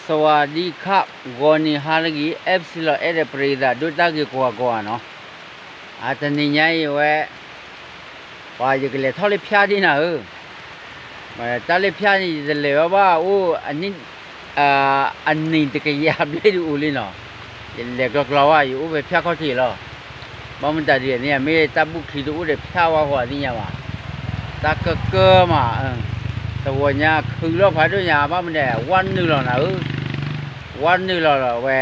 စဝၤဒံခး ဂီၤနံၤဟါလၢအဂ့ၤ အဲၣ်ပစံလီၤအဲၣ်ဒိးပရံသးဒိၣ်တၢ်ဂ့ၤကိးဂၤကိးဂၤနီၤ, အတနံၤညါအံၤဝဲ ပှၤယကလဲၤထီၣ်လၢဖၠါဒ်နၤဧၢ, တၢ်လၢဖၠါန့ၣ် ယတလဲၤဝဲဘၣ်အိၣ် အနံၣ်တကယၤဘျဲၣ်ဒုးအိၣ်လံနီၤ, ယလဲၤကျီကျီဘၣ် ယအိၣ်ဖဲဖၠါခီၣ်ထံးလီၤ, ဘၣ်မတၤဒ်န့ၣ် မ့ၢ်တၢ်ဘူၣ်ချံတအိၣ်ဒီးဖၠါဝါဃီသ့ၣ်ညါဘၣ်, တၢ်ကၢကၢမး, တဂီၤညါခုးလီၤဖးဒိၣ်ညါ ဘၣ်မနုၤ ဝါနုာ်လီၤနၤဧၢ, ဝါနုာ်လီၤလီၤဝဲ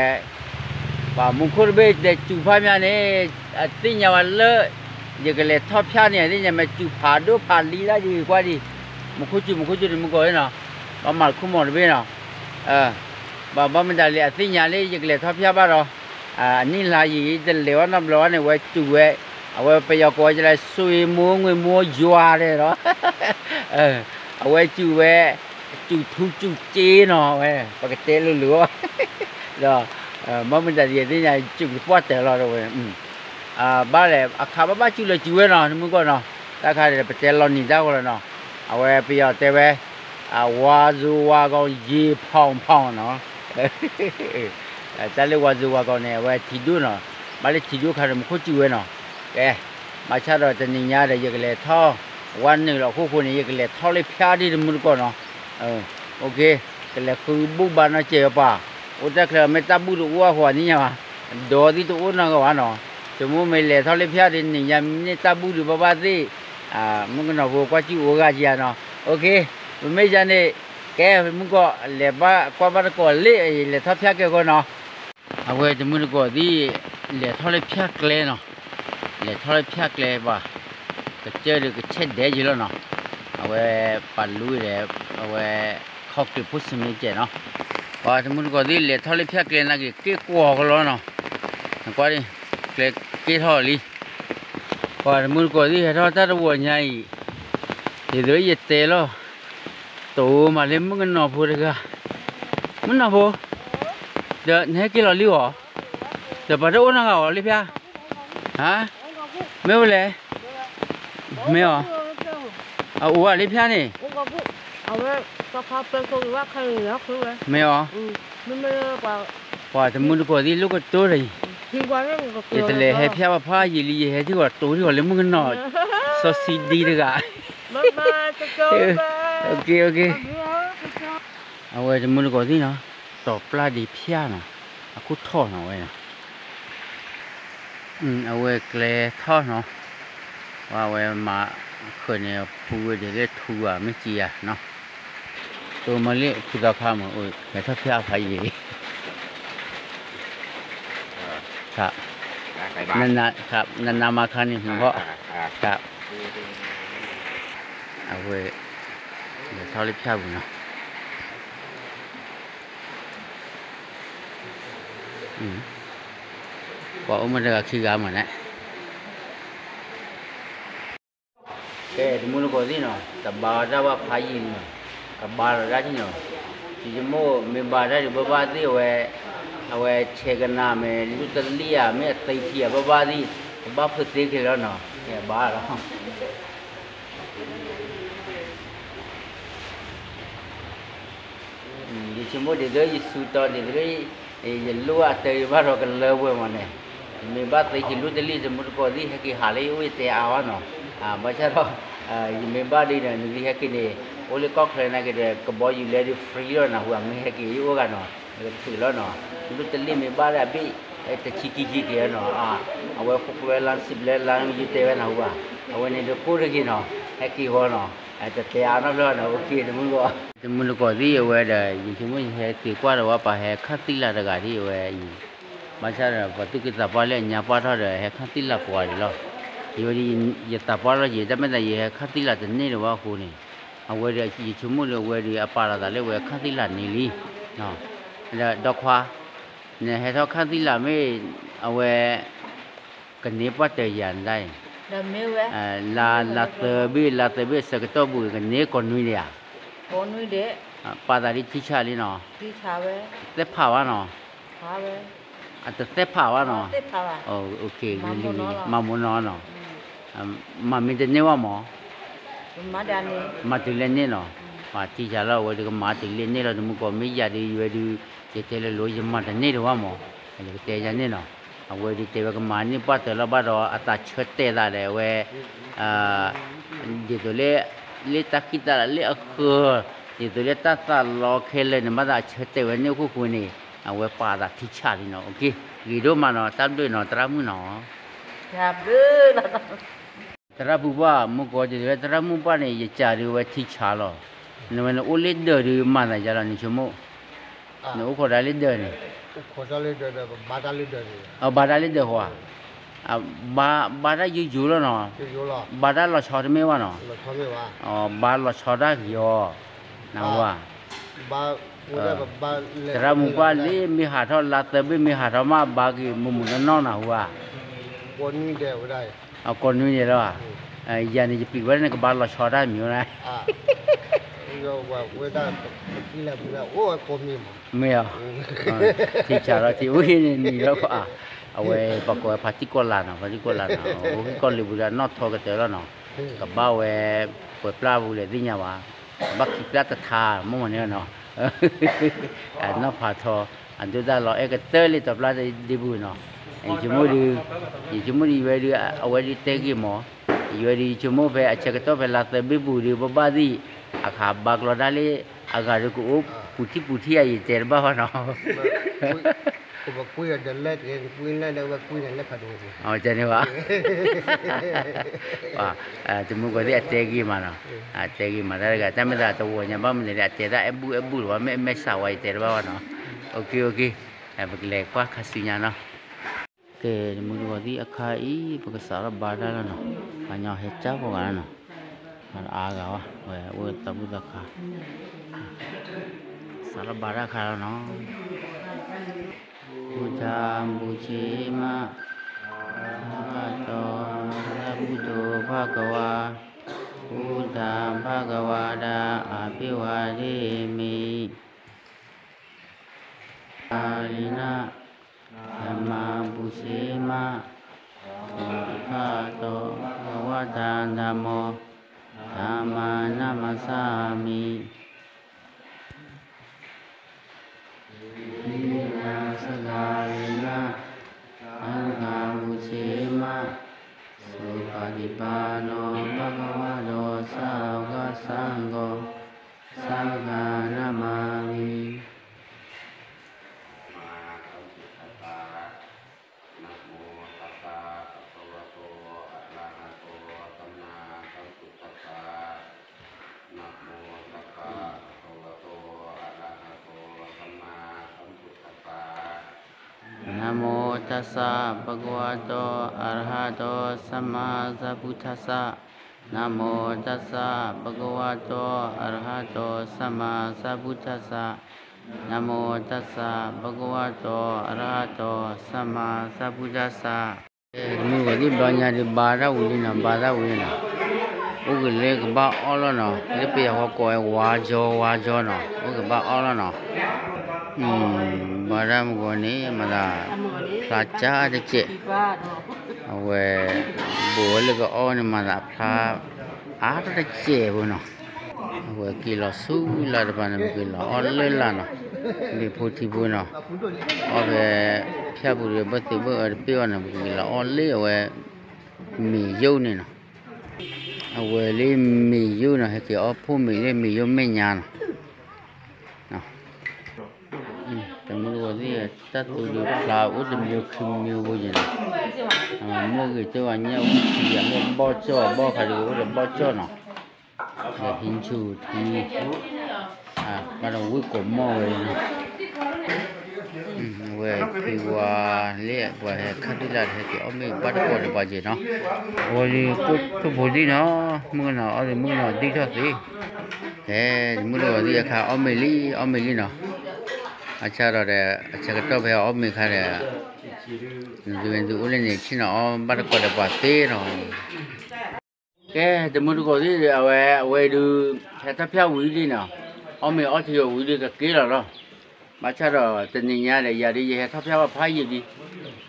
ပှၤမူခိၣ်တဘ့ၣ်တဲစူၤဖးမးန့ၣ် အသ့ၣ်ညါဝဲလၢ ယကလဲၤထီၣ်ဖၠါန့ၣ် အသ့ၣ်ညါမ့ၢ်စူၤဖးဒိၣ်ဖးလံၤလၢယကွၢ်ဒံး, မူခိၣ်စူၤ မူခိၣ်စူၤတမူကီၢ်နီၤ, ဘၣ်မၤတခူၣ်မီၤတဘ့ၣ်နီၤ, ဘၣ်ဘၣ်မတၤလဲၣ် အသ့ၣ်ညါလၢယကလဲၤထီၣ်ဖၠါဘၣ်ဒီး, အနံၣ်လါယံၤ တလဲၤဝဲနီတဘျီဘၣ်န့ၣ် အဝဲစူၤဝဲ, အဝဲပယီၤကိးဝဲလၢ ဆွေမျိုးငွေမျိုးယွၤ ဒီး အဝဲစူၤဝဲ စူၤထူစူၤစ့နီၤဝဲ ပကတဲလိၤလိၤအီၤ, ဒီး ဘၣ်မတၤဒ်အသ့ၣ်ညါ စူၤကပှၢ်တၢၢ်လီၤဝဲ, ဘၣ်လဲၣ် အခါဘၣ်ဘၣ်စူၤလၢစူၤဝဲနီၤ တမူကီၢ်နီၤ, တၢ်ခါဒီး ပတဲလီၤနံၤတၢ်ဂီၤလီၤနီၤ, အဝဲပယီၤတဲဝဲ ဝါဇူဝါကောင် ရေဖောင်ဖောင် နီၤ, တၢ်လၢဝါဇူဝါကောင်န့ၣ် အဝဲထံဒိၣ်နီၤ, ဘၣ်လၢထံဒိၣ်ခါဒီး မူခိၣ်စူၤဝဲနီၤ, ကဲ ဘၣ်ဆၣ်ဒီးတနံၤညါဒီး ယကလဲၤထီၣ် ဝါနုာ်လီၤအခိၣ်ဃိန့ၣ် ယကလဲၤထီၣ်လၢဖၠါဒ်တမူတကိးနီၤ, ကလဲၤဃုဘူၣ်ဘါနီၢ်စဲးဝဲပှၤ, အိၣ်တၢ်ချၢမ့ၢ်တၢ်ဘူၣ်တအိၣ်အဃိန့ၣ်ညါဘၣ်, ဒီးသ့ၣ်တအိၣ်နီတဂၤဘၣ်နီၤ, ဆိကမိၣ်မ့ၢ်လဲၤထီၣ်လၢဖၠါဒ်တနံၤညါမ့ၢ်တၢ်ဘူၣ်ဒုးဘၣ်ဘၣ်သ့ၣ်, မုၣ်ကနီၤဖိကွၢ်စူၣ်အိၣ်ဂၤကယၤနီၤ, ပမ့ၢ်ယၤန့ၣ်, ကဲ မုၣ်ကီၢ် လဲၤဘၣ်ကွၢ်ဘၣ်တကိးလၢ လဲၤထီၣ်ဖၠါကဲဃီနီၤ အဝဲတမုၢ်တကိးသ့ၣ် လဲၤထီၣ်လၢဖၠါကျဲနီၤ, လဲၤထီၣ်လၢဖၠါကျဲဘၣ်, ကစၢၢ်ဒီးကဆဲးဒဲးယံၤလီၤနီၤ, အဝဲပာ်လူဒီး အဝဲ ခီၣ်ကျံးဖိစမ့ကဲးနီၤ, ပှၤတမုၢ်တကိးသ့ၣ် လဲၤထီၣ်လၢဖၠါကျဲနာ်က့ၤ က့ၢ်ကွီၤကလီနီၤ, နကွၢ် ကျဲက့ၢ်ထီၣ်လံ, ပှၤတမုၢ်တကိးသ့ၣ် ဟဲထီၣ်တၢ်တဝီၤညါအံၤ, ဒ်သိးယတဲလီၤ, တိၢ်မးလၢမုၣ်ကနီၤဖိတဂၤ, မုၣ်ကနီၤဖိ, ဒီးနဟဲက့ၤလီၤလံအီၤ, ဒီးပှၤတအိၣ်နီတဂၤအီၤလၢဖၠါ, ဟါ, မ့ၢ်ဝဲလဲၣ်, မ့ၢ်အီၤ, အအိၣ်ဝဲလၢဖၠါန့ၣ်, မ့ၢ်အီၤ, ပှၤတမုၢ်တကိးသ့ၣ်လိၣ်ကတိၤဒီးအံၤ, ယတလဲၤဟဲဖၠါဘၣ်ဖးယံာ်လံ ယဟဲထံၣ်ဂီၤတိၢ်ထံၣ်ဂီၤလၢမုၣ်ကနီၤ, စီၤစံဒံတဂၤ, အဝဲတမုၢ်တကိးသ့ၣ်နီၤ, တီၤပျၢ်ဒံးဖၠါနီၤ, အခိၣ်ထီၣ်နီၤဝဲ, အဝဲကျဲထီၣ်နီၤ, ပှၤဝဲမၤခၢၣ်န့ၣ် ဖူဝဲဒၣ်လၢထူဂၤမ့ၢ်စံယၤနီၤ, တိၢ်မးလၢဖုသီခါမး ဟဲထီၣ်ဖၠါဖးယံာ်လံ, နနမၤခါန့ၣ်မ့ၢ်ဘၣ်, အဝဲ လဲၤထီၣ်လၢဖၠါပူၤနီၤ, ပှၤအိၣ်မ့ၢ်တဂၤခံဂၤမးန့ၣ်, ကဲ တမုၢ်တကိးသ့ၣ်နီၤ တဘါဝဲဒၣ်ဘၣ်ဖးယံာ်လံနီၤ, ကဘါလီၤဒၣ်ထံၣ်နီၤ, ယဆိကမိၣ်မ့ၢ်ဘါတၢ်ဒုးဘၣ်ဘၣ်သ့ၣ်အဝဲ, အဝဲဆဲးကနၤမ့ၢ် လူတလံၣ်ဧါ မ့ၢ်အသ့ထံဧါ ဘၣ်ဘၣ်သ့ၣ်, ကဘၣ်ဖုးသ့က့ၤလီၤနီၤ, ကဲဘါလီၤ ယဆိကမိၣ်ဒ်သိးယစူးတီဒ်သိး ယလိၣ်အတၢ်ဘၣ်ဒီးကလၢဝဲမးန့ၣ်, မ့ၢ်ဘၣ်သ့က့ၤလူတလံၣ် တမုၢ်တကိးသ့ၣ် ဟဲက့ၤဟးလၢယအိၣ်ယတဲအါဘၣ်နီၤ, ဘၣ်ဆၣ်ဒီး ယမ့ၢ်ဘၣ်ဒ်ဒီး နဂံၢ်ဟဲက့ၤန့ၣ် အိၣ်လၢကီၢ်ချၢနာ်က့ၤဒီး ကဘီယူၤလဲဒ် free လီၤနၢ်ဟူဧါ မ့ၢ်ဟဲက့ၤယအိၣ်ဂၤနီၤ, ကတုၤလီၤနီၤ, လူတလံၣ်မ့ၢ်ဘၣ်လၢအဘ့ၣ် တဆံခံဆံက့ၤနီၤ, အဝဲဃိကွဲလါစံးဘျဲလါယူၤတဲဝဲနၢ်ဟူဘၣ်, အဝဲန့ၣ်ဒီးကိၢ်တဂ့ၤနီၤ, ဟဲက့ၤဃီနီၤ, တတဲအါနီတဘျီနီၤ, အိၣ်က့ၤတမုၢ်တကိး, တမုၢ်တကိးသ့ၣ်အဝဲဒီး ယဆိကမိၣ်ယဟဲက့ၤကွၢ်ဒီးဝဲပှၤဟဲခၣ်သံလၢ်တဂၤဒ်အဝဲအံၤ, ဘၣ်ဆၣ်ဒီး ပှၤသူၣ်က့သးပှၢ်လၢအညါပှၢ်ထီၣ်ဒီး ဟဲခၣ်သံလၢ်ပှၤဒံးလီၤ, ယဝဲဒ် ယသးပှၢ်လီၤယံၤ တၢ်မ့ၢ်သးယဟဲခၣ်သံလၢ်တန့ၢ်ဒီးဝဲအဃိန့ၣ်, အဝဲဒီးယဆိကမိၣ်ဒီးအဝဲဒီးအပာ်လီၤသးလၢအဝဲခၣ်သံလၢ်န့ၣ်လံ, ဒီးဒီခွါ နဟဲထီၣ်ခၣ်သံလၢ်မ့ၢ် အဝဲ ကန့ၢ်ပှၢ်တၢၢ်ယၤနဒၣ်အံၤ, လါ လါသၢဘ့ၣ် လါသၢဘ့ၣ် ဆၢကတီၢ်ပူၤ ကန့ၢ်ကိးနွံဒံးဧါ, ပာ်သးဒ်ထံဆးလံနီၤ, သဲဖးဘၣ်နီၤ, အတသဲဖးဘၣ်နီၤ, မၤမိၢ်နီၤနီၤ, မၤမ့ၢ်တန့ၢ်ဘၣ်မး, မၤတုၤလၢန့ၣ်နီၤ, ပှၤထံဆးလီၤ အဝဲဒုးကမၤတ့ၢ်လံန့ၣ်လီၤ တမူကီၢ် မ့ၢ်ယၤဒုး ယဝဲဒုး ယတဲလၢလိၤ ယမၤတန့ၢ်ဒံးဘၣ်မး, ယကတဲယၤန့ၣ်နီၤ, အဝဲဒုးတဲဝဲကမၤန့ၢ်ပှၢ်တၢၢ်လီၤဘၣ်ဒီး အသးဆၢတဲာ်သးဒီးအဝဲ ဒ်သိးလၢ လၢတၢ်ဃံတၢ်လၤလၢအဃၢၤ, ဒ်သိးလၢတၢ်သးလီခဲလၢာ်န့ၣ် ဘၣ်သးဆၢတဲာ်ဝဲန့ၣ်အခိၣ်ဃိန့ၣ် အဝဲပာ်သးထံဆးလံနီၤ, ဂ့ၤဒိၣ်မးနီၤ, တၢ်ဘျုးနီၤ သရၣ်မုၣ်နီၤ. သရၣ်ပူၤဘၣ် မူကီၢ် ဒ်သိးလၢသရၣ်မုၣ်ဘၣ်န့ၣ် ယစၢ်ဒုးဝဲထံဆးလီၤ, နဝဲနအိၣ်လၢဒၢးဒုးမၤသးယါလီၤ နဆိကမိၣ်, နအိၣ်ခိးတၢ်လၢဒၢးန့ၣ် ဘါတၢ်လၢဒၢးဃီဧါ, ဘါတၢ်ယိယိလီၤနီၤ, ဘါတၢ်လီၤဆီတမ့ၢ်ဘၣ်နီၤ, ဘါလီၤဆီတၢ်ဂ့ၤအီၤ, နဝဲ သရၣ်မုၣ်ပှၢ်လံ မ့ၢ်ဟးထီၣ်လါသၢဘ့ၣ် မ့ၢ်ဟးထီၣ်မး ဘါက့ၤမုာ်မုာ်နီၢ်နီၢ်နဟူဧါ, ကိးနွံဒဲးဝဲဒၣ်, ကိးနွံဒဲးလီၤ, ယၤန့ၣ် ယပျံၤဝဲဒၣ်န့ၣ် ကဘါလီၤဆီတၢ်မံၤဝဲဒၣ် မ့ၢ်အီၤ, ထံဆးလီၤထံဝံၤန့ၣ်နံၤလီၤ, အဝဲပှၤကိးဝဲဖါတံၢ်ကီၢ်လၢ်နီၤ, ဖါတံၢ်ကီၢ်လၢ်နီၤ, အိၣ်ကီၢ်လၢာ်ပူၤဒီးအနီၣ်ထီကတၢၢ်လီၤနီၤ, ကဘၣ်ဝဲ ပှဲၤပျၢ်ပူၤလဲၣ်သ့ၣ်ညါဘၣ်, ကဘၣ်ခံပျၢ်တထါ မ့ၢ်မ့ၢ်န့ၣ်နီၤ, နီၢ်ဖးထီ အဒိၣ်တၢ်လီၤအဲၣ်ကတၢၢ်လံ တီၤပျၢ်ဒ့ပူၤနီၤ, ယဆိကမိၣ်ဒုး, ယဆိကမိၣ်ဒုး ယဝဲဒုး အဝဲဒုးတဲဂ့ၤမး, ယဝဲဒုး ယဆိကမိၣ်ဖဲအဆၢကတီၢ်ဖဲလါသၢဘ့ၣ်ပူၤဒုး ဘၣ်ဘၣ်သ့ၣ် အခါဘါကျီတၢ်လၢ အဂၤဒုးကအိၣ်ပူၤထံၣ်ပူၤထံၣ်ဧါ ယတဲတဘၣ်ဘၣ်နီၤ ကွ့န့ၣ်ဘၣ်, တမူကီၢ်သ့ၣ်အတဲဂ့ၤမးနီၤ, အတဲဂ့ၤမးတၢ်တဂၤ တၢ်မ့ၢ်သးတဝီၤညါဘၣ်မနုၤလဲၣ် အတဲတၢ်အဲၣ်ဘူၣ်အဲၣ်ဘူၣ်လီၤဘၣ် မ့ၢ်မဲာ်ဆှးဝဲ ယတဲတဘၣ်ဘၣ်နီၤ, ပကလဲၤကွၢ်ခါဆူညါနီၤ, ကဲ တမူတဂီၤသ့ၣ်အခါအံၤ ပကစးထီၣ်ဘါတၢ်လီၤနီၤ, ပှၤညီဟဲကၢ်ကိးဂၤလီၤနီၤ, အါဂၤဝဲ ဝဲအိၣ်သးဘူၣ်သးခါ, စးထီၣ်ဘါတၢ်ခါလီၤနီၤ ဘုဒ္ဓံ ပူဇေမး, ဘဂဝတော အရဟံ သမ္မာ sambuddhassa, ဘဂဝတံ ပုဇေမး, ဘဂဝတော ဘဂဝတံ ဓမ္မော, ဓမ္မံ နမဿာမိ, ဒုတိယံ စကာရေဏ သံဃံ ပူဇေမး, သုပဋိပန္နော ဘဂဝတော စၢဝကသံဃော, သံဃံ နမၤမိ. Namo tassa bhagavato arahato sammāsambuddhassa. Namo tassa bhagavato arahato sammāsambuddhassa. Namo tassa bhagavato arahato sammāsambuddhassa. Namo tassa bhagavato arahato sammāsambuddhassa. Namo tassa bhagavato arahato sammāsambuddhassa. တမူတဂီၤသ့ၣ် ဘျီညါဒုး ဘါတၢ်ဝံၤလံနီၤ, ဘါတၢ်ဝံၤလံနီၤ, အိၣ်က့ၤလၢကဘၣ်အီၣ်လီၤနီၤ, လၢပယီၤဃီကိးဝဲ ဝါကၠီ ဝါကၠီနီၤ, အိၣ်က့ၤဘၣ်အီၣ်လီၤနီၤ, ဘါတၢ်မုၢ်ဂီၤန့ၣ် မၤသး ဖျါကၢ်တစဲး, အဝဲ ဘိးဝဲလၢကအီၣ်န့ၣ် မၤသးဖျါ အါထီၣ်တစဲးဖိနီၤ, အဝဲက့ၤလီၤဆူလၢတပၤန့ၣ် ပက့ၤလီၤအီၣ်လၢလၢ်နီၤ, မ့ၢ်ဖိထံဖိနီၤ, အီၣ်ဖဲ ဖၠၣ်ပူၤဒီး ဘၣ်သုးဘၣ်အၢတပ့ၢ်အီၤန့ၣ် ပက့ၤလီၤအီၣ်လၢအဝဲ မ့ၢ်ယိၣ်န့ၣ်နီၤ, အဝဲလၢမ့ၢ်ယိၣ်နီၤ ဟဲက့ၤအီၣ်ဖိမ့ၢ်လၢမ့ၢ်ယိၣ်မဲာ်ညါနီၤ တမူတဂီၤသ့ၣ် တၢ်သူဒုးဖျါအိၣ်တမံၤခံမံၤဖိယဲၢ်နီၤ, မိၢ်ဂ့ၤတၢ်ဝဲညၣ်အူထံယၤ မ့ၢ်ဘီၣ်ကၠီၣ်ဘီၣ်ခါဒုး အိၣ်ဒီးဘီၣ်ကၠီၣ်နီၤ, ဒီးဟံးဆူၣ်ထံ ဘၣ်ဒီးဝ့ၢ်ကိးမီၢ်ဝဲနီၤ, အဝဲဖံဝါလၢပှၤဟဲခါဒုၣ်လၢ်ဒီး ဟဲက့ၤအီၣ်မ့ၢ်ဘၣ်တကိးဒီးပှၤယဲၢ်နီၤ, အဝဲလံကိၣ်ထိၣ်ဖိဒံနီၤ, မုၣ်ကနီၤအီၣ်လံ မုၣ်ကနီၤဒံထီၣ်သ့, ဟဲ တမူတဂီၤသ့ၣ်အခါ အီၣ်မ့ၢ်လံ အီၣ်မ့ၢ်လံနီၤ, အဆၢဒီး အဆၢကတီၢ်ဖဲအီၣ်မ့ၢ်ခါဒီး နသုဝဲနသုအိၣ်လၢန့ၣ် ဆ့ၣ်နီၤအီၣ်ဘၣ်တကိးဒီးပှၤသ့နီၤ, ကဲ တမူတဂီၤသ့ၣ်ဒီး အဝဲ အဝဲဒုး ဟဲထီၣ်ဖၠၣ်ဝံၤဒ်နီၤ, အီၣ်မ့ၢ်အီထံအီဝံၤဒုးကက့ၤလီၤလီၤ, ဘၣ်ဆၣ်ဒီးတနံၤညါဒီး ယၤဒုးယဟဲထီၣ်ဖၠၣ်ဝဲဖးယံာ်လံ,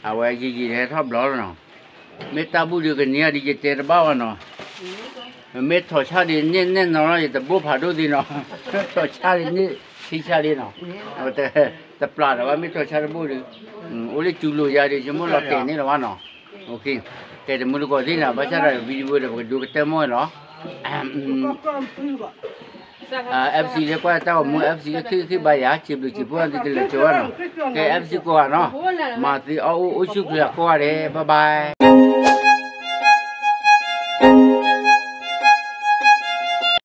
အဝဲယံာ်ယံာ်ဒီးဟဲထီၣ်ဘျီလီၤနီၤ, မ့ၢ်တၢ်ဘူၣ်ဒုးကန့ၢ်အီၤဒုးယတဲတဘၣ်ဘၣ်နီၤ မ့ၢ်ထီၣ်ဆါဒံးန့ၣ် နဲၣ်နီၤလီၤ ယတဘိဖးဒိၣ်သ့ၣ်နီၤ, ထီၣ်ဆါဒံးန့ၣ် ထံဆါဒံးနီၤ, တပျၢ်ဒီးဘၣ် မ့ၢ်ထီၣ်ဆါတဘိဒီး, အိၣ်လၢစူၤလိာ်ယၤဒီး ယမိၢ်လီၤတဲာ်န့ၣ်လီၤဘၣ်နီၤ, ကဲတမုၢ်တကိးသ့ၣ်နီၤ ဘၣ်ဆၣ်ဒီး video ဒီး ပကဒိကတၢၢ်မီၢ်လီၤ FC လၢကွၢ်တၢ်ဂီၤမူ FC လၢခံခံဘၣ်ယၤ စံးဘျုးစံးဖှိၣ်သုတလၢာ်ကၠီၤဘၣ်နီၤ, ကဲ FC ကိးဂၤနီၤ, မၤသံအီၣ်အိၣ်အိၣ်ဆူၣ်ချ့ကိးဂၤဒဲး bye bye.